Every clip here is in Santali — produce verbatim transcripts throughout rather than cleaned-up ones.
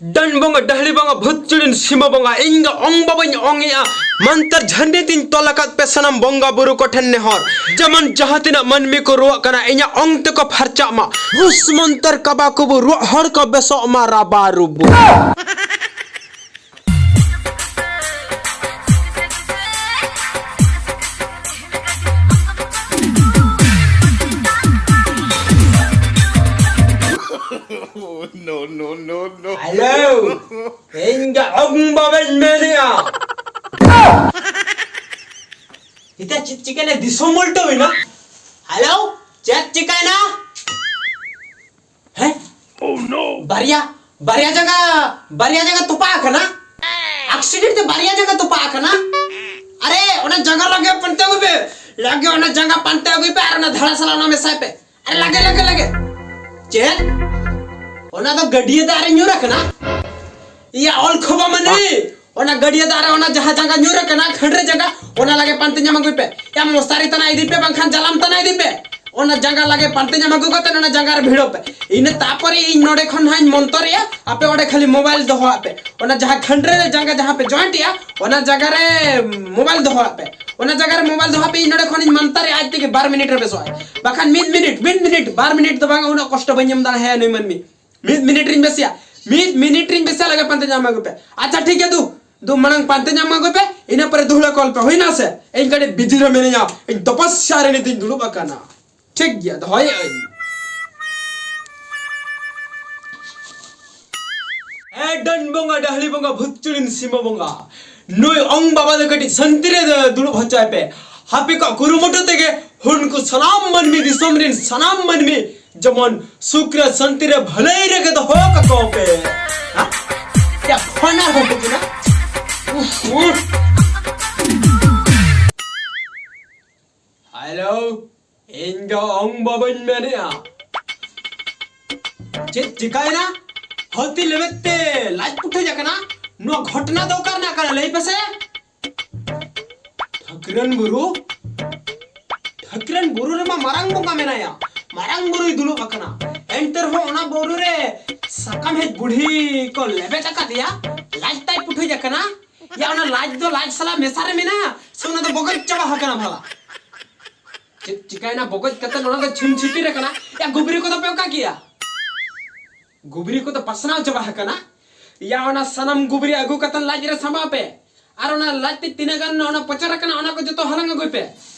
ᱰᱟᱹᱱ ᱵᱚᱸᱜᱟ, ᱰᱟᱹᱦᱞᱤ ᱵᱚᱸᱜᱟ, ᱵᱷᱩᱛ ᱪᱩᱲᱤᱱ, ᱥᱤᱢᱟᱹ ᱵᱚᱸᱜᱟ, ᱤᱧ ᱜᱮ ᱚᱝ ᱵᱟᱵᱟᱧ ᱚᱝ ᱮᱜᱼᱟ᱾ ᱢᱟᱱᱛᱟᱨ ᱡᱷᱟᱹᱱᱰᱤ ᱛᱤᱧ ᱛᱚᱞ ᱟᱠᱟᱫ ᱯᱮ ᱥᱟᱱᱟᱢ ᱵᱚᱸᱜᱟ ᱵᱩᱨᱩ ᱠᱚᱴᱷᱮᱱ ᱱᱮᱦᱚᱨ, ᱡᱮᱢᱚᱱ ᱡᱟᱦᱟᱸ ᱛᱤᱱᱟᱹᱜ ᱢᱟᱹᱱᱢᱤ ᱠᱚ ᱨᱩᱣᱟᱹᱜ ᱠᱟᱱᱟ, ᱤᱧᱟᱹᱜ ᱚᱝ ᱛᱮᱠᱚ ᱯᱷᱟᱨᱪᱟᱜ ᱢᱟ᱾ ᱵᱷᱩᱥ ᱢᱚᱱᱛᱚᱨ ᱠᱟᱵᱟ ᱠᱩᱵᱩ, ᱨᱩᱣᱟᱹᱜ ᱦᱚᱲ ᱠᱚ ᱵᱮᱥᱚᱜ ᱢᱟ, ᱨᱟᱵᱟ ᱨᱩᱵᱩ᱾ No, no, no, no. Hello. ᱤᱧ ᱜᱮ ᱚᱝ ᱵᱟᱵᱟᱧ ᱢᱮᱱᱮᱜᱼᱟ᱾ ᱱᱤᱛᱚᱜ ᱪᱮᱫ ᱪᱤᱠᱟᱹᱭᱮᱱᱟ? ᱫᱤᱥᱚᱢ ᱩᱞᱴᱟᱹᱣ ᱮᱱᱟ᱾ Hello, ᱪᱮᱫ ᱪᱤᱠᱟᱹᱭᱮᱱᱟ? ᱦᱮᱸ? Oh no. ᱵᱟᱨᱭᱟ, ᱵᱟᱨᱭᱟ ᱡᱟᱸᱜᱟ, ᱵᱟᱨᱭᱟ ᱡᱟᱸᱜᱟ ᱛᱚᱯᱟᱜ ᱟᱠᱟᱱᱟ᱾ ᱮᱠᱥᱤᱰᱮᱱᱴ ᱛᱮ ᱵᱟᱨᱭᱟ ᱡᱟᱸᱜᱟ ᱛᱚᱯᱟᱜ ᱟᱠᱟᱱᱟ᱾ ᱟᱨᱮ, ᱚᱱᱟ ᱡᱟᱸᱜᱟ ᱞᱟᱜᱮ ᱯᱟᱱᱛᱮ ᱟᱹᱜᱩᱭ ᱯᱮ᱾ ᱞᱟᱜᱮ ᱚᱱᱟ ᱡᱟᱸᱜᱟ ᱯᱟᱱᱛᱮ ᱟᱹᱜᱩᱭ ᱯᱮ ᱟᱨ ᱚᱱᱟ ᱫᱷᱟᱲᱟ ᱥᱟᱞᱟᱜ ᱚᱱᱟ ᱢᱮᱥᱟᱭ ᱯᱮ᱾ ᱟᱨᱮ, ᱞᱟᱜᱮ, ᱞᱟᱜᱮ, ᱞᱟᱜᱮ᱾ ᱪᱮᱫ? ᱚᱱᱟ ᱫᱚ ᱜᱟᱹᱰᱭᱟᱹ ᱫᱟᱜ ᱨᱮ ᱧᱩᱨ ᱟᱠᱟᱱᱟ? ᱤᱭᱟ, ᱚᱞ ᱠᱷᱚᱵᱟ ᱢᱟᱹᱱᱤ᱾ ᱚᱱᱟ ᱜᱟᱹᱰᱭᱟᱹ ᱫᱟᱜ ᱨᱮ ᱚᱱᱟ ᱡᱟᱦᱟᱸ ᱡᱟᱸᱜᱟ ᱧᱩᱨ ᱟᱠᱟᱱᱟ, ᱠᱷᱟᱹᱱᱰᱨᱟᱹ ᱡᱟᱸᱜᱟ, ᱚᱱᱟ ᱞᱟᱜᱮ ᱯᱟᱱᱛᱮ ᱧᱟᱢ ᱟᱹᱜᱩᱭ ᱯᱮ᱾ ᱭᱟ, ᱢᱚᱥᱟᱨᱤ ᱛᱟᱱᱟ ᱤᱫᱤ ᱯᱮ, ᱵᱟᱝᱠᱷᱟᱱ ᱡᱟᱞᱟᱢ ᱛᱟᱱᱟ ᱤᱫᱤ ᱯᱮ᱾ ᱚᱱᱟ ᱡᱟᱸᱜᱟ ᱞᱟᱜᱮ ᱯᱟᱱᱛᱮ ᱧᱟᱢ ᱟᱹᱜᱩ ᱠᱟᱛᱮ ᱚᱱᱟ ᱡᱟᱸᱜᱟ ᱨᱮ ᱵᱷᱤᱲᱟᱹᱣ ᱯᱮ᱾ ᱤᱱᱟᱹ ᱛᱟᱯᱚᱨᱮ ᱤᱧ ᱱᱚᱰᱮ ᱠᱷᱚᱱ ᱦᱟᱸᱜ ᱤᱧ ᱢᱚᱱᱛᱚᱨᱮᱜᱼᱟ, ᱟᱯᱮ ᱚᱸᱰᱮ ᱠᱷᱟᱹᱞᱤ ᱢᱳᱵᱟᱭᱤᱞ ᱫᱚᱦᱚᱣᱟᱜ ᱯᱮ᱾ ᱚᱱᱟ ᱡᱟᱦᱟᱸ ᱠᱷᱟᱹᱱᱰᱨᱟᱹ ᱨᱮ ᱡᱟᱸᱜᱟ ᱡᱟᱦᱟᱸ ᱯᱮ ᱡᱚᱭᱮᱱᱴ ᱮᱜᱼᱟ, ᱚᱱᱟ ᱡᱟᱸᱜᱟ ᱨᱮ ᱢᱳᱵᱟᱭᱤᱞ ᱫᱚᱦᱚᱣᱟᱜ ᱯᱮ᱾ ᱚᱱᱟ ᱡᱟᱸᱜᱟ ᱨᱮ ᱢᱳᱵᱟᱭᱤᱞ ᱫᱚᱦᱚᱣᱟᱜ ᱯᱮ, ᱤᱧ ᱱᱚᱰᱮ ᱠᱷᱚᱱ ᱤᱧ ᱢᱚᱱᱛᱚᱨᱮᱜᱼᱟ, ᱟᱡ ᱛᱮᱜᱮ ᱵᱟᱨ ᱢᱤᱱᱤᱴ ᱨᱮ ᱵᱮᱥᱚᱜᱼᱟᱭ᱾ ᱵᱟᱠᱷᱟᱱ ᱢᱤᱫ ᱢᱤᱱᱤᱴ, ᱢᱤᱫ ᱢᱤᱱᱤᱴ, ᱵᱟᱨ ᱢᱤᱱᱤᱴ ᱫᱚ ᱵᱟᱝᱟ, ᱩᱱᱟᱹᱜ ᱠᱚᱥᱴᱚ ᱵᱟᱹᱧ ᱮᱢ ᱫᱟᱲᱮ ᱦᱮᱸ ᱱᱩᱭ ᱢᱟᱹᱱᱢᱤ᱾ ᱢᱤᱫ ᱢᱤᱱᱤᱴ ᱨᱤᱧ ᱵᱮᱥᱮᱭᱟ, ᱢᱤᱫ ᱢᱤᱱᱤᱴ ᱨᱤᱧ ᱵᱮᱥᱮᱭᱟ, ᱞᱟᱜᱮ ᱯᱟᱱᱛᱮ ᱧᱟᱢ ᱟᱹᱜᱩ ᱯᱮ᱾ ᱟᱪᱪᱷᱟ, ᱴᱷᱤᱠ ᱜᱮᱭᱟ, ᱫᱩ, ᱫᱩ ᱢᱟᱲᱟᱝ ᱯᱟᱱᱛᱮ ᱧᱟᱢ ᱟᱹᱜᱩ ᱯᱮ, ᱤᱱᱟᱹ ᱯᱚᱨᱮ ᱫᱩᱦᱲᱟᱹ ᱠᱚᱞ ᱯᱮ, ᱦᱩᱭᱱᱟ ᱥᱮ? ᱤᱧ ᱠᱟᱹᱴᱤᱡ ᱵᱤᱡᱤ ᱨᱮ ᱢᱤᱱᱟᱹᱧᱟ, ᱤᱧ ᱛᱚᱯᱚᱥᱭᱟ ᱨᱮ ᱱᱤᱛᱤᱧ ᱫᱩᱲᱩᱵ ᱟᱠᱟᱱᱟ᱾ ᱴᱷᱤᱠ ᱜᱮᱭᱟ, ᱫᱚᱦᱚᱭᱮᱫ ᱟᱹᱧ᱾ ᱦᱮᱸ, ᱰᱟᱹᱱ ᱵᱚᱸᱜᱟ, ᱰᱟᱹᱦᱞᱤ ᱵᱚᱸᱜᱟ, ᱵᱷᱩᱛ ᱪᱩᱲᱤᱱ, ᱥᱤᱢᱟᱹ ᱵᱚᱸᱜᱟ, ᱱᱩᱭ ᱚᱝ ᱵᱟᱵᱟ ᱫᱚ ᱠᱟᱹᱴᱤᱡ ᱥᱟᱱᱛᱤ ᱨᱮ ᱫᱩᱲᱩᱵ ᱦᱚᱪᱚᱭ ᱯᱮ᱾ ᱦᱟᱯᱮ ᱠᱚᱣᱟᱜ ᱠᱩᱨᱩᱢᱩᱴᱩ ᱛᱮᱜᱮ ᱩᱱᱠᱩ ᱥᱟᱱᱟᱢ ᱢᱟᱹᱱᱢᱤ, ᱫᱤᱥᱚᱢ ᱨᱮᱱ ᱥᱟᱱᱟᱢ ᱢᱟᱹᱱᱢᱤ ᱡᱮᱢᱚᱱ ᱥᱩᱠ ᱨᱮ, ᱥᱟᱱᱛᱤ ᱨᱮ, ᱵᱷᱟᱹᱞᱟᱹᱭ ᱨᱮᱜᱮ ᱫᱚᱦᱚ ᱠᱟᱠᱚ ᱯᱮ᱾ ᱦᱮᱸ? ᱪᱮᱫ ᱯᱷᱳᱱ ᱟᱨ ᱵᱟᱹᱱᱩᱜ ᱠᱤᱱᱟ? ᱩᱯᱷ, ᱩᱯᱷ᱾ ᱦᱮᱞᱳ, ᱤᱧ ᱫᱚ ᱚᱝ ᱵᱟᱵᱟᱧ ᱢᱮᱱᱮᱜᱼᱟ᱾ ᱪᱮᱫ ᱪᱤᱠᱟᱭᱮᱱᱟ? ᱦᱟᱹᱛᱤ ᱞᱮᱵᱮᱫ ᱛᱮ ᱞᱟᱡ ᱯᱩᱴᱷᱟᱹᱧ ᱟᱠᱟᱱᱟ᱾ ᱱᱚᱣᱟ ᱜᱷᱚᱴᱱᱟ ᱫᱚ ᱚᱠᱟ ᱨᱮᱱᱟᱜ ᱠᱟᱱᱟ? ᱞᱟᱹᱭ ᱯᱮᱥᱮ᱾ ᱴᱷᱟᱹᱠᱨᱟᱹᱱ ᱵᱩᱨᱩ? ᱴᱷᱟᱹᱠᱨᱟᱹᱱ ᱵᱩᱨᱩ ᱨᱮᱢᱟ ᱢᱟᱨᱟᱝ ᱵᱚᱸᱜᱟ ᱢᱮᱱᱟᱭᱟ, ᱢᱟᱨᱟᱝ ᱵᱩᱨᱩᱭ ᱫᱩᱲᱩᱵ ᱟᱠᱟᱱᱟ᱾ ᱮᱱᱛᱮ ᱨᱮᱦᱚᱸ ᱚᱱᱟ ᱵᱩᱨᱩ ᱨᱮ ᱥᱟᱠᱟᱢ ᱦᱮᱡ ᱵᱩᱲᱦᱤ ᱠᱚ ᱞᱮᱵᱮᱫ ᱟᱠᱟᱫᱮᱭᱟ, ᱞᱟᱡ ᱛᱟᱭ ᱯᱩᱴᱷᱩᱡ ᱟᱠᱟᱱᱟ᱾ ᱭᱟ, ᱚᱱᱟ ᱞᱟᱡ ᱫᱚ ᱞᱟᱡ ᱥᱟᱞᱟᱜ ᱢᱮᱥᱟ ᱨᱮ ᱢᱮᱱᱟᱜᱼᱟ ᱥᱮ ᱚᱱᱟ ᱫᱚ ᱵᱚᱜᱚᱡ ᱪᱟᱵᱟ ᱟᱠᱟᱱᱟ ᱵᱷᱟᱞᱟ? ᱪᱮᱫ ᱪᱤᱠᱟᱭᱱᱟ ᱵᱚᱜᱚᱡ ᱠᱟᱛᱮ ᱚᱱᱟ ᱫᱚ ᱪᱷᱤᱢ ᱪᱷᱤᱛᱤᱨ ᱟᱠᱟᱱᱟ? ᱭᱟ, ᱜᱩᱵᱨᱤ ᱠᱚᱫᱚ ᱯᱮ ᱚᱠᱟ ᱠᱮᱭᱟ? ᱜᱩᱵᱨᱤ ᱠᱚᱫᱚ ᱯᱟᱥᱱᱟᱣ ᱪᱟᱵᱟ ᱟᱠᱟᱱᱟ᱾ ᱭᱟ, ᱚᱱᱟ ᱥᱟᱱᱟᱢ ᱜᱩᱵᱨᱤ ᱟᱹᱜᱩ ᱠᱟᱛᱮ ᱞᱟᱡ ᱨᱮ ᱥᱟᱢᱵᱟᱣ ᱯᱮ᱾ ᱟᱨ ᱚᱱᱟ ᱞᱟᱡ ᱛᱮ ᱛᱤᱱᱟᱹᱜ ᱜᱟᱱ ᱚᱱᱟ ᱯᱚᱪᱟᱨ ᱟᱠᱟᱱᱟ, ᱚᱱᱟ ᱠᱚ ᱡᱚᱛᱚ ᱦᱟᱞᱟᱝ ᱟᱹᱜᱩᱭ ᱯᱮ᱾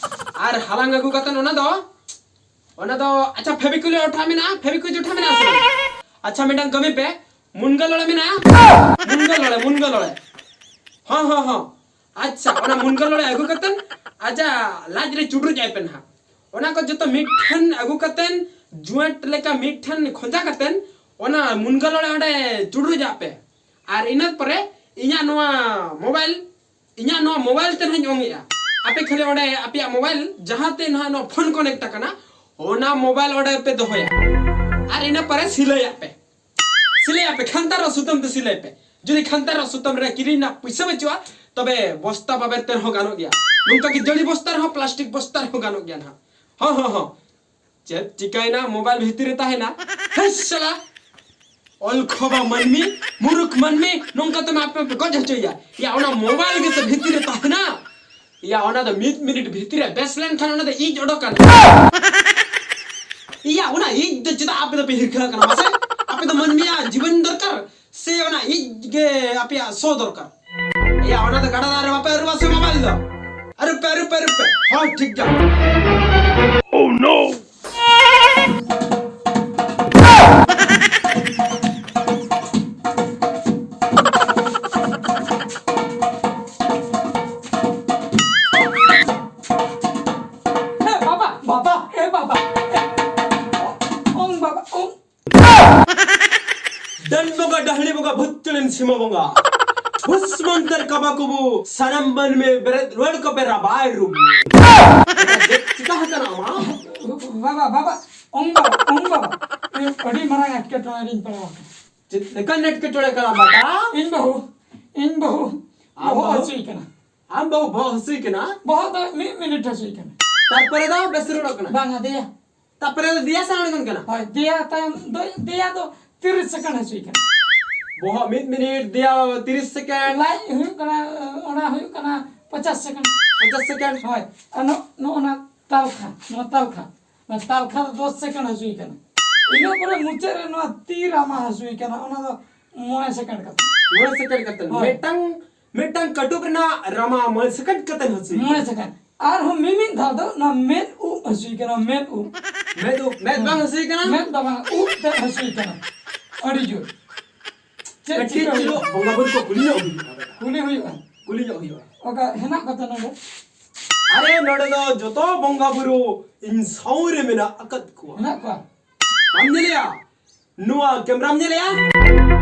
ᱟᱨ ᱦᱟᱞᱟᱝ ᱟᱹᱜᱩ ᱠᱟᱛᱮ ᱚᱱᱟ ᱫᱚ, ᱚᱱᱟ ᱫᱚ, ᱟᱪᱪᱷᱟ, ᱯᱷᱮᱵᱤᱠᱩᱞ ᱚᱴᱷᱟ ᱢᱮᱱᱟᱜᱼᱟ? ᱯᱷᱮᱵᱤᱠᱩᱞ ᱚᱴᱷᱟ ᱢᱮᱱᱟᱜᱼᱟ ᱥᱮ ᱵᱟᱝ? ᱟᱪᱪᱷᱟ, ᱢᱤᱫᱴᱟᱝ ᱠᱟᱹᱢᱤ ᱯᱮ, ᱢᱩᱱᱜᱟᱹ ᱞᱚᱲᱮ ᱢᱮᱱᱟᱜᱼᱟ? ᱢᱩᱱᱜᱟᱹ ᱞᱚᱲᱮ, ᱢᱩᱱᱜᱟᱹ ᱞᱚᱲᱮ᱾ ᱦᱚᱸ, ᱦᱚᱸ, ᱦᱚᱸ᱾ ᱟᱪᱪᱷᱟ, ᱚᱱᱟ ᱢᱩᱱᱜᱟᱹ ᱞᱚᱲᱮ ᱟᱹᱜᱩ ᱠᱟᱛᱮ ᱟᱡᱟᱜ ᱞᱟᱡ ᱨᱮ ᱪᱩᱰᱨᱩᱡ ᱟᱭ ᱯᱮ ᱱᱟᱦᱟᱜ᱾ ᱚᱱᱟ ᱠᱚ ᱡᱚᱛᱚ ᱢᱤᱫ ᱴᱷᱮᱱ ᱟᱹᱜᱩ ᱠᱟᱛᱮ, ᱡᱩᱣᱮᱴ ᱞᱮᱠᱟ ᱢᱤᱫ ᱴᱷᱮᱱ ᱠᱷᱚᱸᱡᱟ ᱠᱟᱛᱮ, ᱚᱱᱟ ᱢᱩᱱᱜᱟᱹ ᱞᱚᱲᱮ ᱚᱸᱰᱮ ᱪᱩᱰᱨᱩᱡᱟᱜ ᱯᱮ᱾ ᱟᱨ ᱤᱱᱟᱹ ᱯᱚᱨᱮ ᱤᱧᱟᱹᱜ ᱱᱚᱣᱟ ᱢᱳᱵᱟᱭᱤᱞ, ᱤᱧᱟᱹᱜ ᱱᱚᱣᱟ ᱢᱳᱵᱟᱭᱤᱞ ᱛᱮ ᱱᱟᱦᱟᱜ ᱤᱧ ᱚᱝ ᱮᱜᱼᱟ᱾ ᱟᱯᱮ ᱠᱷᱟᱹᱞᱤ ᱚᱸᱰᱮ ᱟᱯᱮᱭᱟᱜ ᱢᱳᱵᱟᱭᱤᱞ ᱡᱟᱦᱟᱸ ᱛᱮ ᱱᱟᱦᱟᱜ ᱱᱚᱣᱟ ᱯᱷᱳᱱ ᱠᱚᱱᱮᱠᱴ ᱟᱠᱟᱱᱟ, ᱚᱱᱟ ᱢᱳᱵᱟᱭᱤᱞ ᱚᱸᱰᱮ ᱯᱮ ᱫᱚᱦᱚᱭᱟ᱾ ᱟᱨ ᱤᱱᱟᱹ ᱯᱚᱨᱮ ᱥᱤᱞᱟᱹᱭᱟᱜ ᱯᱮ᱾ ᱥᱤᱞᱟᱹᱭᱟᱜ ᱯᱮ, ᱠᱷᱟᱱᱛᱟᱨ ᱨᱮ ᱥᱩᱛᱟᱹᱢ ᱛᱮ ᱥᱤᱞᱟᱹᱭ ᱯᱮ᱾ ᱡᱩᱫᱤ ᱠᱷᱟᱱᱛᱟᱨ ᱨᱮ ᱥᱩᱛᱟᱹᱢ ᱨᱮ ᱠᱤᱨᱤᱧ ᱨᱮᱱᱟᱜ ᱯᱩᱭᱥᱟᱹ ᱵᱟᱹᱪᱩᱜᱼᱟ, ᱛᱚᱵᱮ ᱵᱚᱥᱛᱟ ᱵᱟᱵᱮᱨ ᱛᱮ ᱨᱮᱦᱚᱸ ᱜᱟᱱᱚᱜ ᱜᱮᱭᱟ᱾ ᱱᱚᱝᱠᱟ ᱜᱮ ᱡᱟᱹᱲᱤ ᱵᱚᱥᱛᱟ ᱨᱮᱦᱚᱸ, ᱯᱞᱟᱥᱴᱤᱠ ᱵᱚᱥᱛᱟ ᱨᱮᱦᱚᱸ ᱜᱟᱱᱚᱜ ᱜᱮᱭᱟ ᱱᱟᱦᱟᱜ᱾ ᱦᱚᱸ, ᱦᱚᱸ, ᱦᱚᱸ᱾ ᱪᱮᱫ ᱪᱤᱠᱟᱭᱱᱟ? ᱢᱳᱵᱟᱭᱤᱞ ᱵᱷᱤᱛᱤᱨ ᱨᱮ ᱛᱟᱦᱮᱱᱟ᱾ ᱦᱮᱸ ᱥᱟᱞᱟ, ᱚᱞ ᱠᱷᱚᱵᱟ ᱢᱟᱹᱱᱢᱤ, ᱢᱩᱨᱩᱠ ᱢᱟᱹᱱᱢᱤ, ᱱᱚᱝᱠᱟ ᱛᱮᱢᱟ ᱟᱯᱮ ᱯᱮ ᱜᱚᱡ ᱦᱚᱪᱚᱭᱟ᱾ ᱭᱟ, ᱚᱱᱟ ᱢᱳᱵᱟᱭᱤᱞ ᱜᱮ ᱥᱮ ᱵᱷᱤᱛᱤᱨ ᱨᱮ ᱛᱟᱦᱮᱱᱟ᱾ ᱭᱟ, ᱚᱱᱟ ᱫᱚ ᱢᱤᱫ ᱢᱤᱱᱤᱴ ᱵᱷᱤᱛᱤᱨ ᱨᱮ ᱵᱮᱥ ᱞᱮᱱᱠᱷᱟᱱ ᱚᱱᱟ ᱫᱚ ᱤᱡ ᱚᱰᱚᱠ ᱠᱟᱱᱟ᱾ ᱭᱟ, ᱚᱱᱟ ᱤᱡ ᱫᱚ ᱪᱮᱫᱟᱜ ᱟᱯᱮ ᱫᱚᱯᱮ ᱦᱤᱨᱠᱷᱟᱹ ᱠᱟᱱᱟ ᱢᱟᱥᱮ? ᱟᱯᱮ ᱫᱚ ᱢᱟᱹᱱᱢᱤᱭᱟᱜ ᱡᱤᱵᱚᱱ ᱫᱚᱨᱠᱟᱨ ᱥᱮ ᱚᱱᱟ ᱤᱡ ᱜᱮ ᱟᱯᱮᱭᱟᱜ ᱥᱚ ᱫᱚᱨᱠᱟᱨ? ᱭᱟ, ᱚᱱᱟ ᱫᱚ ᱜᱟᱰᱟ ᱫᱟᱜ ᱨᱮ ᱵᱟᱯᱮ ᱟᱹᱨᱩᱵᱟ ᱥᱮ ᱢᱳᱵᱟᱭᱤᱞ ᱫᱚ? ᱟᱹᱨᱩᱵ ᱯᱮ, ᱟᱹᱨᱩᱵ ᱯᱮ, ᱟᱹᱨᱩᱵ ᱯᱮ᱾ ᱦᱳᱭ, ᱴᱷᱤᱠ ᱜᱮᱭᱟ᱾ Oh no! ᱮ ᱵᱟᱵᱟ, ᱵᱟᱵᱟ, ᱮ ᱵᱟᱵᱟ, ᱮ, ᱚᱝ ᱵᱟᱵᱟ, ᱚᱝ᱾ ᱰᱟᱹᱱ ᱵᱚᱸᱜᱟ, ᱰᱟᱹᱦᱲᱤ ᱵᱚᱸᱜᱟ, ᱵᱷᱩᱛ ᱪᱟᱹᱲᱤᱱ ᱥᱤᱢᱟᱹ ᱵᱚᱸᱜᱟ, ᱵᱷᱩᱥ ᱢᱚᱱᱛᱚᱨ ᱠᱟᱵᱟ ᱠᱩᱵᱩ, ᱥᱟᱱᱟᱢ ᱢᱟᱹᱱᱢᱤ ᱵᱮᱨᱮᱫ ᱨᱩᱣᱟᱹᱲ ᱠᱚᱯᱮ ᱨᱟᱵᱟᱭ ᱨᱩᱵᱩ᱾ ᱪᱮᱫ ᱪᱤᱠᱟ ᱟᱠᱟᱱᱟ ᱟᱢᱟᱜ? ᱵᱟᱵᱟ, ᱵᱟᱵᱟ, ᱚᱝ ᱵᱟᱵᱟ, ᱚᱝ ᱵᱟᱵᱟ, ᱟᱹᱰᱤ ᱢᱟᱨᱟᱝ ᱮᱴᱠᱮᱴᱚᱬᱮ ᱨᱤᱧ ᱯᱟᱲᱟᱣ ᱟᱠᱟᱱᱟ᱾ ᱪᱮᱫ ᱞᱮᱠᱟᱱ ᱮᱴᱠᱮᱴᱚᱬᱮ ᱠᱟᱱᱟ ᱵᱟᱵᱟ? ᱤᱧ ᱵᱟᱹᱦᱩ, ᱤᱧ ᱵᱟᱹᱦᱩ ᱟᱢ ᱵᱚᱦᱚᱜ ᱵᱟᱹᱦᱩ? ᱦᱟᱹᱥᱩᱭ ᱠᱟᱱᱟ᱾ ᱟᱢ ᱵᱟᱹᱦᱩ ᱵᱚᱦᱚᱜ ᱦᱟᱹᱥᱩᱭ ᱠᱟᱱᱟ? ᱵᱚᱦᱚᱜ ᱫᱚ ᱢᱤᱫ ᱢᱤᱱᱤᱴ ᱦᱟᱹᱥᱩᱭ ᱠᱟᱱᱟ᱾ ᱛᱟᱨᱯᱚᱨᱮ ᱫᱚ ᱵᱮᱥ ᱨᱩᱣᱟᱹᱲᱚᱜ ᱠᱟᱱᱟ? ᱵᱟᱝᱟ, ᱫᱮᱭᱟ᱾ ᱛᱟᱨᱯᱚᱨᱮ ᱫᱚ ᱫᱮᱭᱟ ᱥᱮ ᱟᱬᱜᱚᱱ ᱠᱟᱱᱟ? ᱦᱳᱭ, ᱫᱮᱭᱟ ᱛᱟᱭᱚᱢ ᱫᱚ, ᱫᱮᱭᱟ ᱫᱚ ᱛᱤᱨᱤᱥ ᱥᱮᱠᱮᱱᱰ ᱦᱟᱹᱥᱩᱭ ᱠᱟᱱᱟ᱾ ᱵᱚᱦᱚᱜ ᱢᱤᱫ ᱢᱤᱱᱤᱴ ᱫᱮᱭᱟ ᱛᱤᱨᱤᱥ ᱥᱮᱠᱮᱱᱰ᱾ ᱞᱟᱡ ᱦᱩᱭᱩᱜ ᱠᱟᱱᱟ, ᱚᱱᱟ ᱦᱩᱭᱩᱜ ᱠᱟᱱᱟ ᱯᱚᱪᱟᱥ ᱥᱮᱠᱮᱱᱰ᱾ ᱯᱚᱪᱟᱥ ᱥᱮᱠᱮᱱᱰ᱾ ᱦᱳᱭ, ᱟᱨ ᱱᱚ-, ᱱᱚᱜᱼᱚ ᱱᱟ ᱛᱟᱞᱠᱷᱟ, ᱱᱚᱣᱟ ᱛᱟᱞᱠᱷᱟ, ᱱᱚᱣᱟ ᱛᱟᱞᱠᱷᱟ ᱫᱚ ᱫᱚᱥ ᱥᱮᱠᱮᱱᱰ ᱦᱟᱹᱥᱩᱭ ᱠᱟᱱᱟ᱾ ᱤᱱᱟᱹ ᱯᱚᱨᱮ ᱢᱩᱪᱟᱹᱫ ᱨᱮ ᱱᱚᱣᱟ ᱛᱤ ᱨᱟᱢᱟ ᱦᱟᱹᱥᱩᱭ ᱠᱟᱱᱟ, ᱚᱱᱟ ᱫᱚ ᱢᱚᱬᱮ ᱥᱮᱠᱮᱱᱰ ᱠᱟᱛᱮ᱾ ᱢᱚᱬᱮ ᱥᱮᱠᱮᱱᱰ ᱠᱟᱛᱮ᱾ ᱦᱳᱭ᱾ ᱢᱤᱫᱴᱟᱝ, ᱢᱤᱫᱴᱟᱝ ᱠᱟᱹᱴᱩᱵ ᱨᱮᱱᱟᱜ ᱨᱟᱢᱟ ᱢᱚᱬᱮ ᱥᱮᱠᱮᱱᱰ ᱠᱟᱛᱮ ᱦᱟᱹᱥᱩᱭ ᱠᱟᱱᱟ᱾ ᱢᱚᱬᱮ ᱥᱮᱠᱮᱱᱰ᱾ ᱟᱨᱦᱚᱸ ᱢᱤᱢᱤᱫ ᱫᱷᱟᱣ ᱫᱚ ᱱᱚᱣᱟ ᱢᱮᱫ ᱩᱵ ᱦᱟᱹᱥᱩᱭ ᱠᱟᱱᱟ, ᱢᱮᱫ ᱩᱵ᱾ ᱢᱮᱫ ᱩᱵ, ᱢᱮᱫ ᱵᱟᱝ ᱦᱟᱹᱥᱩᱭ ᱠᱟᱱᱟ? ᱢᱮᱫ ᱫᱚ ᱵᱟᱝ, ᱩᱵ ᱛᱮᱫ ᱦᱟᱹᱥᱩᱭ ᱠᱟᱱᱟ ᱟᱹᱰᱤ ᱡᱳᱨ᱾ ᱪᱮᱫ ᱠᱟᱹᱴᱤᱡ ᱪᱤᱠᱟᱹ ᱪᱩᱞᱩ ᱦᱩᱭᱩᱜᱼᱟ? ᱵᱚᱸᱜᱟ ᱵᱩᱨᱩ ᱠᱚ ᱠᱩᱞᱤ ᱧᱚᱜ ᱦᱩᱭᱩᱜᱼᱟ᱾ ᱠᱩᱞᱤ ᱦᱩᱭᱩᱜᱼᱟ᱾ ᱠᱩᱞᱤ ᱧᱚᱜ ᱦᱩᱭᱩᱜᱼᱟ᱾ ᱚᱠᱟ ᱦᱮᱱᱟᱜ ᱠᱚᱛᱮ ᱱᱚᱰᱮ? ᱟᱨᱮ, ᱱᱚᱰᱮ ᱫᱚ ᱡᱚᱛᱚ ᱵᱚᱸᱜᱟ ᱵᱩᱨᱩ ᱤᱧ ᱥᱟᱶ ᱨᱮ ᱢᱮᱱᱟᱜ ᱟᱠᱟᱫ ᱠᱚᱣᱟ᱾ ᱢᱮᱱᱟᱜ ᱠᱚᱣᱟ? ᱵᱟᱢ ᱧᱮᱞᱮᱭᱟ? ᱱᱚᱣᱟ ᱠᱮᱢᱨᱟᱢ ᱧᱮᱞᱮᱭᱟ?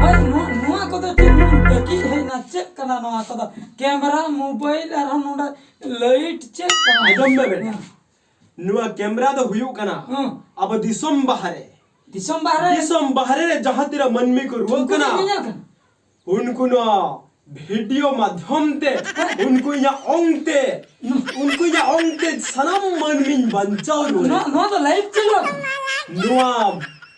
ᱦᱳᱭ, ᱱᱚᱣᱟ, ᱱᱚᱣᱟ ᱠᱚᱫᱚ ᱪᱮᱫ ᱱᱚᱣᱟ ᱠᱟᱹᱴᱤᱡ ᱦᱮᱡ ᱮᱱᱟ? ᱪᱮᱫ ᱠᱟᱱᱟ ᱱᱚᱣᱟ ᱠᱚᱫᱚ? ᱠᱮᱢᱨᱟ, ᱢᱳᱵᱟᱭᱤᱞ, ᱟᱨᱦᱚᱸ ᱱᱚᱰᱮ ᱞᱟᱭᱤᱴ, ᱪᱮᱫ ᱠᱟᱱᱟ? ᱟᱸᱡᱚᱢ ᱢᱮ ᱵᱮᱴᱟ᱾ ᱦᱮᱸ᱾ ᱱᱚᱣᱟ ᱠᱮᱢᱨᱟ ᱫᱚ ᱦᱩᱭᱩᱜ ᱠᱟᱱᱟ ᱦᱮᱸ᱾ ᱟᱵᱚ ᱫᱤᱥᱚᱢ ᱵᱟᱦᱨᱮ᱾ ᱫᱤᱥᱚᱢ ᱵᱟᱦᱨᱮ? ᱫᱤᱥᱚᱢ ᱵᱟᱦᱨᱮ ᱨᱮ ᱡᱟᱦᱟᱸ ᱛᱤᱱᱟᱹᱜ ᱢᱟᱹᱱᱢᱤ ᱠᱚ ᱨᱩᱣᱟᱹᱜ ᱩᱱᱠᱩ ᱠᱟᱱᱟ, ᱠᱚ ᱧᱮᱧᱮᱞ ᱠᱟᱱᱟ? ᱩᱱᱠᱩ ᱱᱚᱣᱟ ᱵᱷᱤᱰᱤᱭᱳ ᱢᱟᱫᱽᱫᱷᱚᱢ ᱛᱮ, ᱦᱮᱸ᱾ ᱩᱱᱠᱩ ᱤᱧᱟᱜ ᱚᱝ ᱛᱮ, ᱩᱱᱠᱩ ᱤᱧᱟᱜ ᱚᱝ ᱛᱮ ᱥᱟᱱᱟᱢ ᱢᱟᱹᱱᱢᱤᱧ ᱵᱟᱧᱪᱟᱣ ᱨᱩᱣᱟᱹᱲ᱾ ᱱᱚᱣᱟ, ᱱᱚᱣᱟ ᱫᱚ ᱞᱟᱭᱤᱵᱷ ᱪᱟᱹᱞᱩ ᱟᱠᱟᱱᱟ? ᱱᱚᱣᱟ,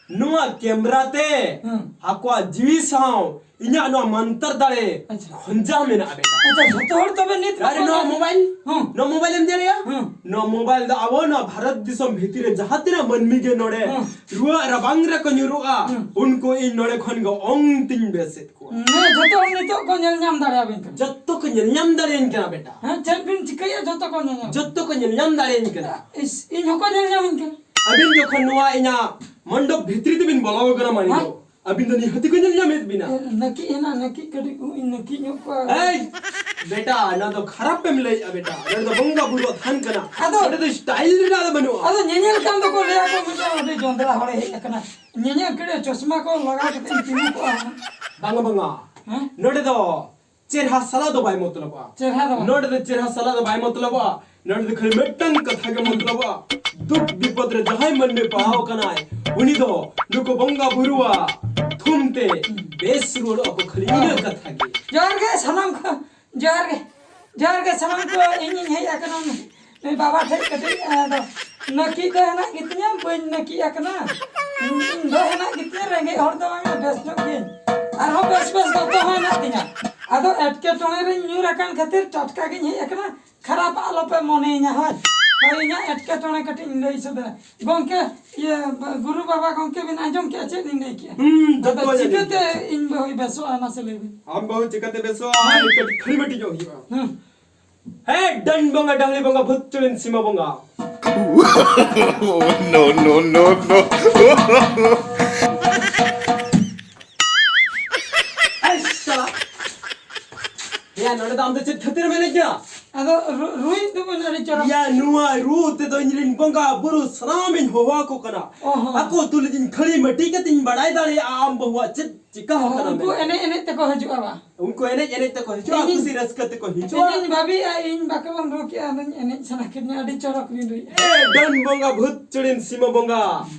ᱱᱚᱣᱟ ᱠᱮᱢᱨᱟ ᱛᱮ ᱦᱮᱸ᱾ ᱟᱠᱚᱣᱟᱜ ᱡᱤᱣᱤ ᱥᱟᱶ ᱤᱧᱟᱜ ᱱᱚᱣᱟ ᱢᱟᱱᱛᱟᱨ ᱫᱟᱲᱮ ᱟᱪᱪᱷᱟ᱾ ᱠᱷᱚᱸᱡᱟᱣ ᱢᱮᱱᱟᱜᱼᱟ ᱵᱮᱴᱟ᱾ ᱟᱪᱪᱷᱟ, ᱡᱷᱚᱛᱚ ᱦᱚᱲ ᱛᱚᱵᱮ ᱱᱤᱛ ᱟᱨ ᱵᱟᱠᱚ ᱱᱚᱣᱟ ᱧᱮᱞ-, ᱢᱳᱵᱟᱭᱤᱞ? ᱦᱮᱸ᱾ ᱱᱚᱣᱟ ᱢᱳᱵᱟᱭᱤᱞ ᱮᱢ ᱧᱮᱞᱮᱭᱟ? ᱦᱮᱸ᱾ ᱱᱚᱣᱟ ᱢᱳᱵᱟᱭᱤᱞ ᱫᱚ ᱟᱵᱚ ᱱᱚᱣᱟ ᱵᱷᱟᱨᱚᱛ ᱫᱤᱥᱚᱢ ᱵᱷᱤᱛᱤᱨ ᱨᱮ ᱡᱟᱦᱟᱸ ᱛᱤᱱᱟᱹᱜ ᱢᱟᱹᱱᱢᱤ ᱜᱮ ᱱᱚᱰᱮ ᱦᱮᱸ᱾ ᱨᱩᱣᱟᱹ ᱨᱟᱵᱟᱝ ᱨᱮᱠᱚ ᱧᱩᱨᱩᱜᱼᱟ, ᱦᱮᱸ᱾ ᱩᱱᱠᱩ ᱤᱧ ᱱᱚᱰᱮ ᱠᱷᱚᱱ ᱜᱮ ᱚᱝ ᱛᱤᱧ ᱵᱮᱥᱮᱫ ᱠᱚᱣᱟ᱾ ᱦᱮᱸ, ᱡᱷᱚᱛᱚ ᱦᱚᱲ ᱱᱤᱛᱚᱜ ᱠᱚ ᱧᱮᱞ ᱧᱟᱢ ᱫᱟᱲᱮᱭᱟᱵᱤᱱ ᱠᱟᱱᱟ᱾ ᱡᱚᱛᱚ ᱠᱚ ᱧᱮᱞ ᱧᱟᱢ ᱫᱟᱲᱮᱭᱟᱹᱧ ᱠᱟᱱᱟ ᱵᱮᱴᱟ᱾ ᱦᱮᱸ, ᱪᱮᱫ ᱵᱤᱱ ᱪᱤᱠᱟᱹᱭᱟ, ᱡᱷᱚᱛᱚ ᱠᱚ ᱧᱮᱞ ᱧᱟᱢ᱾ ᱡᱚᱛᱚ ᱠᱚ ᱧᱮᱞ ᱧᱟᱢ ᱫᱟᱲᱮᱭᱟᱹᱧ ᱠᱟᱱᱟ᱾ ᱤᱥ, ᱤᱧ ᱦᱚᱸᱠᱚ ᱧᱮᱞ ᱧᱟᱢᱤᱧ ᱠᱟᱱᱟ᱾ ᱟᱹᱵᱤᱱ ᱡᱚᱠᱷᱚᱱ ᱱᱚᱣᱟ ᱤᱧᱟᱜ ᱢᱚᱱᱰᱚᱯ ᱵᱷᱤᱛᱨᱤ ᱛᱮᱵᱤᱱ ᱵᱚᱞᱚ ᱟᱠᱟᱱᱟ ᱢᱟᱹᱱᱤ ᱦᱮᱸ? ᱫᱚ, ᱟᱹᱵᱤᱱ ᱫᱚ ᱱᱤᱦᱟᱹᱛ ᱠᱚ ᱧᱮᱞ ᱧᱟᱢᱮᱫ ᱵᱤᱱᱟ᱾ ᱮ, ᱱᱟᱹᱠᱤᱡ ᱦᱮᱱᱟᱜ, ᱱᱟᱹᱠᱤᱡ ᱠᱟᱹᱴᱤᱡ ᱩᱵ ᱤᱧ ᱱᱟᱹᱠᱤᱡ ᱧᱚᱜ ᱠᱚᱣᱟ᱾ ᱮᱭ, ᱵᱮᱴᱟ, ᱱᱚᱣᱟ ᱫᱚ ᱠᱷᱟᱨᱟᱯ ᱮᱢ ᱞᱟᱹᱭᱮᱜᱼᱟ ᱵᱮᱴᱟ᱾ ᱱᱚᱰᱮ ᱫᱚ ᱵᱚᱸᱜᱟ ᱵᱩᱨᱩᱣᱟᱜ ᱛᱷᱟᱱ ᱠᱟᱱᱟ᱾ ᱟᱫᱚ ᱱᱚᱰᱮ ᱫᱚ ᱥᱴᱟᱭᱤᱞ ᱨᱮᱱᱟᱜ ᱫᱚ ᱵᱟᱹᱱᱩᱜᱼᱟ᱾ ᱟᱫᱚ ᱧᱮᱧᱮᱞ ᱠᱟᱱ ᱫᱚᱠᱚ ᱞᱟᱹᱭᱟ ᱠᱚ, ᱢᱤᱫᱴᱟᱝ ᱟᱹᱰᱤ ᱡᱚᱸᱫᱽᱨᱟ ᱦᱚᱲᱮ ᱦᱮᱡ ᱟᱠᱟᱱᱟ᱾ ᱧᱮᱧᱮᱞ ᱠᱟᱹᱴᱤᱡ ᱪᱚᱥᱢᱟ ᱠᱚ ᱞᱟᱜᱟᱣ ᱠᱟᱛᱮ ᱤᱧ ᱛᱤᱸᱜᱩ ᱠᱚᱜᱼᱟ ᱦᱩᱱᱟᱹᱝ᱾ ᱵᱟᱝᱟ, ᱵᱟᱝᱟ᱾ ᱦᱮᱸ? ᱱᱚᱰᱮ ᱫᱚ ᱪᱮᱨᱦᱟ ᱥᱟᱞᱟ ᱫᱚ ᱵᱟᱭ ᱢᱚᱛᱞᱚᱵᱚᱜᱼᱟ᱾ ᱪᱮᱨᱦᱟ ᱫᱚ ᱵᱟᱝ᱾ ᱱᱚᱰᱮ ᱫᱚ ᱪᱮᱨᱦᱟ ᱥᱟᱞᱟ ᱫᱚ ᱵᱟᱭ ᱢᱚᱛᱞᱚᱵᱚᱜᱼᱟ᱾ ᱱᱚᱰᱮ ᱫᱚ ᱠᱷᱟᱹᱞᱤ ᱢᱤᱫᱴᱟᱝ ᱠᱟᱛᱷᱟ ᱜᱮ ᱢᱚᱛᱞᱚᱵᱚᱜᱼᱟ᱾ ᱫᱩᱠ ᱵᱤᱯᱚᱫ ᱨᱮ ᱡᱟᱦᱟᱸᱭ ᱢᱟᱹᱱᱢᱤ ᱯᱟᱲᱟᱣ ᱠᱟᱱᱟᱭ, ᱩᱱᱤ ᱫᱚ ᱱᱩᱠᱩ ᱵᱚᱸᱜᱟ ᱵᱩᱨᱩᱣᱟᱜ ᱛᱷᱩᱢ ᱛᱮ ᱵᱮᱥ ᱨᱩᱣᱟᱹᱲᱚᱜᱼᱟ ᱠᱚ, ᱠᱷᱟᱹᱞᱤ ᱤᱱᱟᱹ ᱠᱟᱛᱷᱟ ᱜᱮ᱾ ᱡᱚᱦᱟᱨ ᱜᱮ ᱥᱟᱱᱟᱢ ᱠᱚ, ᱡᱚᱦᱟᱨ ᱜᱮ, ᱡᱚᱦᱟᱨ ᱜᱮ ᱥᱟᱱᱟᱢ ᱠᱚ᱾ ᱤᱧᱤᱧ ᱦᱮᱡ ᱟᱠᱟᱱᱟ ᱱᱩᱭ ᱵᱟᱵᱟ ᱴᱷᱮᱡ ᱠᱟᱹᱴᱤᱡ, ᱟᱫᱚ ᱱᱟᱹᱠᱤᱡ ᱫᱚ ᱦᱮᱱᱟᱜ ᱜᱮᱛᱤᱧᱟ, ᱵᱟᱹᱧ ᱱᱟᱹᱠᱤᱡ ᱟᱠᱟᱱᱟ᱾ ᱤᱧ ᱫᱚ ᱦᱮᱱᱟᱜ ᱜᱮᱛᱤᱧᱟ, ᱨᱮᱸᱜᱮᱡ ᱦᱚᱲ ᱫᱚ ᱵᱟᱝᱟ, ᱵᱮᱥ ᱧᱚᱜ ᱜᱤᱭᱟᱹᱧ᱾ ᱟᱨᱦᱚᱸ ᱵᱮᱥ ᱵᱮᱥ ᱫᱚᱛᱚ ᱦᱚᱸ ᱦᱮᱱᱟᱜ ᱛᱤᱧᱟ᱾ ᱟᱫᱚ ᱮᱴᱠᱮᱴᱚᱬᱮ ᱨᱤᱧ ᱧᱩᱨ ᱟᱠᱟᱱ ᱠᱷᱟᱹᱛᱤᱨ ᱴᱟᱴᱠᱟ ᱜᱤᱧ ᱦᱮᱡ ᱟᱠᱟᱱᱟ᱾ ᱠᱷᱟᱨᱟᱯ ᱟᱞᱚᱯᱮ ᱢᱚᱱᱮᱭᱤᱧᱟ, ᱦᱳᱭ᱾ ᱦᱳᱭ, ᱤᱧᱟᱹᱜ ᱮᱴᱠᱮᱴᱚᱬᱮ ᱠᱟᱹᱴᱤᱡ ᱤᱧ ᱞᱟᱹᱭ ᱥᱚᱫᱚᱨᱟ᱾ ᱜᱚᱢᱠᱮ, ᱤᱭᱟᱹ, ᱵᱟ-, ᱜᱩᱨᱩ ᱵᱟᱵᱟ, ᱜᱚᱢᱠᱮ ᱵᱤᱱ ᱟᱸᱡᱚᱢ ᱠᱮᱜᱼᱟ ᱪᱮᱫ ᱞᱤᱧ ᱞᱟᱹᱭ ᱠᱮᱜᱼᱟ? ᱦᱩᱸ, ᱡᱚᱛᱚ ᱟᱫᱚ ᱟᱸᱡᱚᱢ ᱪᱤᱠᱟᱹᱛᱮ ᱠᱮᱜᱼᱟ᱾ ᱤᱧ ᱵᱟᱹᱦᱩᱭ ᱵᱮᱥᱚᱜᱼᱟ, ᱢᱟᱥᱮ ᱞᱟᱹᱭ ᱵᱤᱱ? ᱟᱢ ᱵᱟᱹᱦᱩ ᱪᱤᱠᱟᱹᱛᱮ ᱵᱮᱥᱚᱜᱼᱟ? ᱟᱢ ᱠᱟᱹᱴᱤᱡ ᱠᱷᱟᱹᱞᱤ ᱢᱟᱹᱴᱤ ᱧᱚᱜ ᱦᱩᱭᱩᱜᱼᱟ᱾ ᱦᱩᱸ᱾ ᱦᱮ, ᱰᱟᱹᱱ ᱵᱚᱸᱜᱟ, ᱰᱟᱹᱦᱞᱤ ᱵᱚᱸᱜᱟ, ᱵᱷᱩᱛ ᱪᱩᱲᱤᱱ ᱥᱤᱢᱟᱹ ᱵᱚᱸᱜᱟ᱾ No, no, no, no. ᱟᱭ ᱥᱟᱞᱟ᱾ ᱭᱟ, ᱱᱚᱰᱮ ᱫᱚ ᱟᱢ ᱫᱚ ᱪᱮᱫ ᱠᱷᱟᱹᱛᱤᱨ ᱮᱢ ᱮᱱᱮᱡ ᱠᱟᱱᱟ? ᱟᱫᱚ ᱨᱩ-, ᱨᱩᱭᱤᱡ ᱫᱚᱵᱚᱱ ᱟᱹᱰᱤ ᱪᱚᱨᱚᱠ᱾ ᱭᱟ, ᱱᱚᱣᱟ ᱨᱩ ᱛᱮᱫᱚ ᱤᱧ ᱨᱮᱱ ᱵᱚᱸᱜᱟ ᱵᱩᱨᱩ ᱥᱟᱱᱟᱢᱤᱧ ᱦᱚᱦᱚ ᱟᱠᱚ ᱠᱟᱱᱟ᱾ ᱚ ᱦᱚᱸ᱾ ᱟᱠᱚ ᱛᱩᱞᱩᱡ ᱤᱧ ᱠᱷᱟᱹᱲᱤ ᱢᱟᱹᱴᱤ ᱠᱟᱛᱮᱧ ᱵᱟᱲᱟᱭ ᱫᱟᱲᱮᱭᱟᱜᱼᱟ ᱟᱢ ᱵᱟᱹᱦᱩᱣᱟᱜ ᱪᱮᱫ ᱪᱤᱠᱟ ᱚ, ᱟᱠᱟᱱᱟ ᱩᱱᱠᱩ ᱢᱮᱱᱛᱮ᱾ ᱮᱱᱮᱡ ᱮᱱᱮᱡ ᱛᱮᱠᱚ ᱦᱤᱡᱩᱜᱼᱟ ᱵᱟ? ᱩᱱᱠᱩ ᱮᱱᱮᱡ ᱮᱱᱮᱡ ᱛᱮᱠᱚ ᱦᱤᱡᱩᱜᱼᱟ, ᱤᱧᱤᱧ, ᱠᱩᱥᱤ ᱨᱟᱹᱥᱠᱟᱹ ᱛᱮᱠᱚ ᱦᱤᱡᱩᱜᱼᱟ᱾ ᱤᱧᱤᱧ ᱵᱷᱟᱹᱵᱤᱭᱮᱫᱼᱟ, ᱤᱧ ᱵᱟᱠᱚ ᱵᱚᱱ ᱨᱩ ᱠᱮᱜᱼᱟ, ᱟᱫᱚᱧ ᱮᱱᱮᱡ ᱥᱟᱱᱟ ᱠᱤᱫᱤᱧᱟ, ᱟᱹᱰᱤ ᱪᱚᱨᱚᱠ ᱵᱤᱱ ᱨᱩᱭᱮᱫᱼᱟ᱾ ᱮ, ᱰᱟᱹᱱ ᱵᱚᱸᱜᱟ, ᱵᱷᱩᱛ ᱪᱩᱲᱤᱱ ᱥᱤᱢᱟᱹ ᱵᱚᱸᱜᱟ,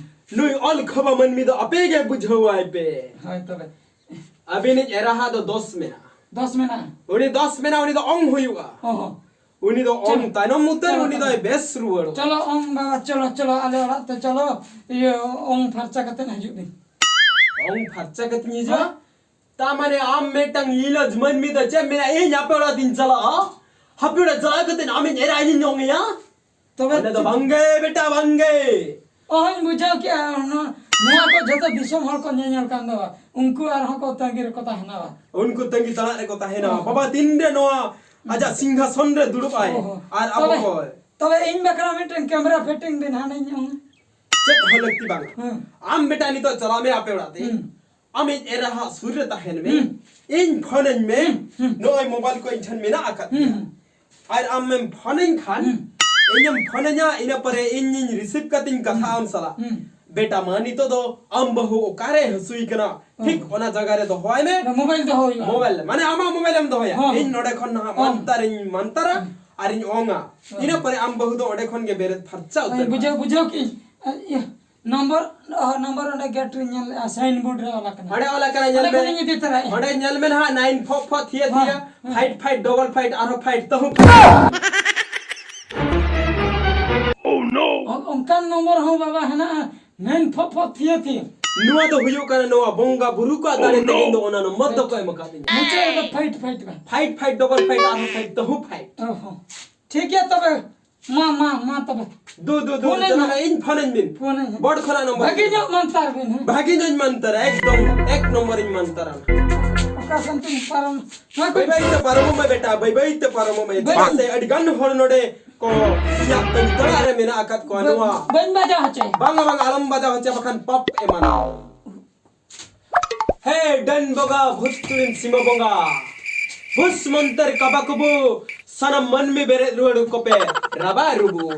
ᱱᱩᱭ ᱚᱞ ᱠᱷᱚᱵᱟ ᱢᱟᱹᱱᱢᱤ ᱫᱚ ᱟᱯᱮ ᱜᱮ ᱵᱩᱡᱷᱟᱹᱣᱟᱭ ᱯᱮ᱾ ᱦᱳᱭ ᱛᱚᱵᱮ᱾ ᱟᱹᱵᱤᱱᱤᱡ ᱮᱨᱟᱦᱟᱜ ᱫᱚ ᱫᱚᱥ ᱢᱮᱱᱟᱜᱼᱟ᱾ ᱫᱚᱥ ᱢᱮᱱᱟᱜᱼᱟ? ᱩᱱᱤ ᱫᱚᱥ ᱢᱮᱱᱟᱜᱼᱟ, ᱩᱱᱤ ᱫᱚ ᱚᱝ ᱦᱩᱭᱩᱜᱼᱟ᱾ ᱚ ᱦᱚᱸ᱾ ᱩᱱᱤ ᱫᱚ ᱚᱝ ᱪᱚᱞᱚ᱾ ᱛᱟᱭᱱᱚᱢ ᱩᱛᱟᱹᱨ, ᱪᱚᱞᱚ ᱩᱱᱤ ᱫᱚᱭ ᱛᱚᱵᱮ᱾ ᱵᱮᱥ ᱨᱩᱣᱟᱹᱲᱚᱜᱼᱟ᱾ ᱪᱚᱞᱚ ᱚᱝ ᱵᱟᱵᱟ, ᱪᱚᱞᱚ, ᱪᱚᱞᱚ, ᱟᱞᱮ ᱚᱲᱟᱜ ᱛᱮ ᱪᱚᱞᱚ, ᱤᱭᱟᱹ, ᱚᱝ ᱯᱷᱟᱨᱪᱟ ᱠᱟᱛᱮ ᱦᱤᱡᱩᱜ ᱵᱤᱱ᱾ ᱚᱝ ᱯᱷᱟᱨᱪᱟ ᱠᱟᱛᱮᱧ ᱦᱤᱡᱩᱜᱼᱟ? ᱦᱮᱸ᱾ ᱛᱟ ᱢᱟᱱᱮ ᱟᱢ ᱢᱤᱫᱴᱟᱝ ᱞᱤᱞᱟᱹᱡ ᱢᱟᱹᱱᱢᱤ ᱫᱚ ᱪᱮᱫ ᱮᱢ ᱢᱮᱱᱟ, ᱤᱧ ᱟᱯᱮ ᱚᱲᱟᱜ ᱛᱤᱧ ᱪᱟᱞᱟᱜᱼᱟ? ᱟᱯᱮ ᱚᱲᱟᱜ ᱪᱟᱞᱟᱣ ᱠᱟᱛᱮ ᱟᱢᱤᱧ ᱮᱨᱟ ᱤᱧᱤᱧ ᱚᱝ ᱮᱭᱟ? ᱛᱚᱵᱮ ᱚᱸᱰᱮ ᱫᱚ ᱪᱮᱫ? ᱵᱟᱝᱜᱮ ᱵᱮᱴᱟ, ᱵᱟᱝᱜᱮ᱾ ᱚᱦᱚᱧ ᱵᱩᱡᱷᱟᱹᱣ ᱠᱮᱜᱼᱟ, ᱱᱚᱣᱟ, ᱱᱚᱣᱟ ᱠᱚ ᱡᱷᱚᱛᱚ ᱫᱤᱥᱚᱢ ᱦᱚᱲ ᱠᱚ ᱧᱮᱧᱮᱞ ᱠᱟᱱ ᱫᱚ, ᱩᱱᱠᱩ ᱟᱨᱦᱚᱸ ᱠᱚ ᱛᱟᱺᱜᱤ ᱨᱮᱠᱚ ᱛᱟᱦᱮᱱᱟ᱾ ᱩᱱᱠᱩ ᱛᱟᱺᱜᱤ ᱛᱟᱲᱟᱜ ᱨᱮᱠᱚ ᱛᱟᱦᱮᱱᱟ᱾ ᱚ᱾ ᱵᱟᱵᱟ ᱛᱤᱱᱨᱮ ᱱᱚᱣᱟ ᱟᱡᱟᱜ ᱥᱤᱝᱦᱟᱥᱚᱱ ᱨᱮ ᱫᱩᱲᱩᱵ ᱟᱭ ᱚ᱾ ᱟᱨ ᱟᱵᱚ ᱛᱚᱵᱮ, ᱠᱚ᱾ ᱛᱚᱵᱮ ᱤᱧ ᱵᱟᱠᱷᱨᱟ ᱢᱤᱫᱴᱮᱱ camera fitting ᱵᱤᱱ ᱦᱟᱱᱮᱧ ᱚᱝ᱾ ᱪᱮᱫ ᱦᱚᱸ ᱞᱟᱹᱠᱛᱤ ᱵᱟᱝ᱾ ᱦᱮᱸ᱾ ᱟᱢ ᱵᱮᱴᱟ ᱱᱤᱛᱚᱜ ᱪᱟᱞᱟᱜ ᱢᱮ ᱟᱯᱮ ᱚᱲᱟᱜ ᱛᱮ᱾ ᱦᱩᱸ᱾ ᱟᱢᱤᱡ ᱮᱨᱟ ᱦᱟᱜ ᱥᱩᱨ ᱨᱮ ᱛᱟᱦᱮᱱ ᱢᱮ᱾ ᱦᱩᱸ᱾ ᱤᱧ ᱯᱷᱳᱱᱟᱹᱧ ᱢᱮ᱾ ᱦᱩᱸ, ᱦᱩᱸ᱾ ᱱᱚᱜᱼᱚᱭ mobile ᱠᱚ ᱤᱧ ᱴᱷᱮᱱ ᱢᱮᱱᱟᱜ ᱟᱠᱟᱫ ᱦᱩᱸ, ᱛᱤᱧᱟ᱾ ᱦᱩᱸ᱾ ᱟᱨ ᱟᱢᱮᱢ ᱯᱷᱳᱱᱟᱹᱧ ᱠᱷᱟᱱ, ᱦᱩᱸ᱾ ᱤᱧᱮᱢ ᱯᱷᱳᱱᱟᱹᱧᱟ, ᱤᱱᱟᱹ ᱯᱚᱨᱮ ᱤᱧᱤᱧ receive ᱠᱟᱛᱮᱧ ᱠᱟᱛᱷᱟ ᱦᱩᱸ᱾ ᱟᱢ ᱥᱟᱞᱟᱜ᱾ ᱦᱩᱸ᱾ ᱵᱮᱴᱟ ᱢᱟ ᱱᱤᱛᱚᱜ ᱫᱚ ᱟᱢ ᱵᱟᱹᱦᱩ ᱚᱠᱟᱨᱮ ᱦᱟᱹᱥᱩᱭ ᱠᱟᱱᱟ, ᱦᱩᱸ᱾ ᱴᱷᱤᱠ ᱚᱱᱟ ᱡᱟᱭᱜᱟ ᱨᱮ ᱫᱚᱦᱚᱭ ᱢᱮ᱾ ᱚᱱᱟ mobile ᱫᱚᱦᱚ ᱦᱩᱭᱩᱜᱼᱟ᱾ Mobile, ᱢᱟᱱᱮ ᱟᱢᱟᱜ mobile ᱮᱢ ᱫᱚᱦᱚᱭᱟ᱾ ᱦᱚᱸ᱾ ᱤᱧ ᱱᱚᱰᱮ ᱠᱷᱚᱱ ᱱᱟᱦᱟᱜ ᱦᱚᱸ᱾ ᱢᱟᱱᱛᱟᱨᱤᱧ ᱢᱟᱱᱛᱟᱨᱟ ᱦᱚᱸ᱾ ᱟᱨᱤᱧ ᱚᱝᱟ᱾ ᱦᱚᱸ᱾ ᱤᱱᱟᱹ ᱯᱚᱨᱮ ᱟᱢ ᱵᱟᱹᱦᱩ ᱫᱚ ᱚᱸᱰᱮ ᱠᱷᱚᱱ ᱜᱮ ᱵᱮᱨᱮᱫ ᱯᱷᱟᱨᱪᱟ ᱩᱛᱟᱹᱨᱚᱜᱼᱟ᱾ ᱵᱩᱡᱷᱟᱹᱣ, ᱵᱩᱡᱷᱟᱹᱣ ᱠᱤᱧ᱾ ᱤᱭᱟᱹ, number, ᱚ, number ᱚᱸᱰᱮ gate ᱨᱤᱧ ᱧᱮᱞ ᱞᱮᱜᱼᱟ, sign board ᱨᱮ ᱚᱞ ᱟᱠᱟᱱᱟ᱾ ᱚᱸᱰᱮ ᱚᱞ ᱟᱠᱟᱱᱟ, ᱧᱮᱞ ᱚᱸᱰᱮ ᱢᱮ᱾ ᱠᱷᱚᱱᱤᱧ ᱤᱫᱤ ᱛᱚᱨᱟᱭᱟ᱾ ᱚᱸᱰᱮ ᱧᱮᱞ ᱢᱮ ᱱᱟᱦᱟᱜ, nine four four three ᱦᱚᱸ, three, ᱦᱚᱸ᱾ Fight fight double fight, ᱟᱨᱦᱚᱸ fight, ᱛᱟᱹᱦᱩ fight᱾ ᱚ-, ᱚᱱᱠᱟᱱ number ᱦᱚᱸ ᱵᱟᱵᱟ ᱦᱮᱱᱟᱜᱼᱟ, nine four four three three᱾ ᱱᱚᱣᱟ ᱫᱚ ᱦᱩᱭᱩᱜ ᱠᱟᱱᱟ ᱱᱚᱣᱟ ᱵᱚᱸᱜᱟ ᱵᱩᱨᱩ ᱠᱚᱣᱟᱜ ᱫᱟᱲᱮ ᱛᱮ ᱤᱧ ᱫᱚ ᱚᱱᱟ ᱫᱚ ᱢᱚᱛ ᱫᱚᱠᱚ ᱮᱢ ᱟᱠᱟᱫᱤᱧᱟ᱾ ᱢᱩᱪᱟᱹᱫ ᱨᱮᱫᱚ fight, fight ᱵᱟᱝ? Fight, fight, double fight, ᱟᱨᱦᱚᱸ fight, ᱛᱟᱹᱦᱩ fight᱾ ᱚ ᱦᱚᱸ᱾ ᱴᱷᱤᱠ ᱜᱮᱭᱟ ᱛᱚᱵᱮ᱾ ᱢᱟ, ᱢᱟ, ᱢᱟ ᱛᱚᱵᱮ᱾ ᱫᱩ, ᱫᱩ, ᱫᱩ, ᱯᱷᱳᱱ ᱟᱹᱧ ᱡᱟᱦᱟᱸ ᱢᱮ᱾ ᱤᱧ ᱯᱷᱳᱱ ᱟᱹᱧ ᱵᱤᱱ᱾ ᱯᱷᱳᱱ ᱟᱹᱧ ᱢᱮ᱾ ᱵᱚᱰ ᱠᱷᱚᱱᱟᱜ ᱱᱚᱢᱵᱚᱨ᱾ ᱵᱷᱟᱹᱜᱤ ᱧᱚᱜ ᱢᱟᱱᱛᱟᱨ ᱵᱤᱱ, ᱦᱮᱸ? ᱵᱷᱟᱹᱜᱤ ᱧᱚᱜ ᱢᱟᱱᱛᱟᱨᱟ, ᱮᱠᱫᱚᱢ ᱮᱠ ᱱᱚᱢᱵᱚᱨ ᱤᱧ ᱢᱟᱱᱛᱟᱨᱟ᱾ ᱚᱠᱟ ᱥᱮᱱ ᱛᱤᱧ ᱯᱟᱨᱚᱢ? ᱱᱚᱣᱟ ᱠᱚ ᱵᱟᱹᱭ ᱵᱟᱹᱭ ᱛᱮ ᱯᱟᱨᱚᱢᱚᱜ ᱢᱮ ᱵᱮᱴᱟ, ᱵᱟᱹᱭ ᱵᱟᱹᱭ ᱛᱮ ᱯᱟᱨᱚᱢᱚᱜ ᱢᱮ᱾ ᱵᱟᱹᱧ ᱪᱮᱫᱟᱜ ᱥᱮ ᱟᱹᱰᱤ ᱜᱟᱱ ᱦᱚᱲ ᱱᱚᱰᱮ ᱠᱚ ᱤᱧᱟᱹᱜ ᱛᱟᱹᱜᱤ ᱛᱟᱲᱟᱜ ᱨᱮ ᱢᱮᱱᱟᱜ ᱟᱠᱟᱫ ᱠᱚᱣᱟ᱾ ᱵᱟᱹᱧ, ᱱᱚᱣᱟ ᱵᱟᱹᱧ ᱵᱟᱡᱟᱣ ᱦᱚᱪᱚᱭᱟ᱾ ᱵᱟᱝᱟ, ᱵᱟᱝᱟ, ᱟᱞᱚᱢ ᱵᱟᱡᱟᱣ ᱦᱚᱪᱚᱭᱟ, ᱵᱟᱠᱷᱟᱱ ᱯᱟᱯ ᱮᱢᱟᱱᱟ᱾ ᱦᱮ ᱰᱟᱹᱱ ᱵᱚᱸᱜᱟ, ᱵᱷᱩᱛ ᱠᱩᱲᱤᱢ ᱥᱤᱢᱟᱹ ᱵᱚᱸᱜᱟ, ᱵᱷᱩᱥ ᱢᱚᱱᱛᱚᱨ ᱠᱟᱵᱟ ᱠᱩᱵᱩ, ᱥᱟᱱᱟᱢ ᱢᱟᱹᱱᱢᱤ ᱵᱮᱨᱮᱫ ᱨᱩᱣᱟᱹᱲ ᱠᱚᱯᱮ, ᱨᱟᱵᱟ ᱨᱩᱵᱩ᱾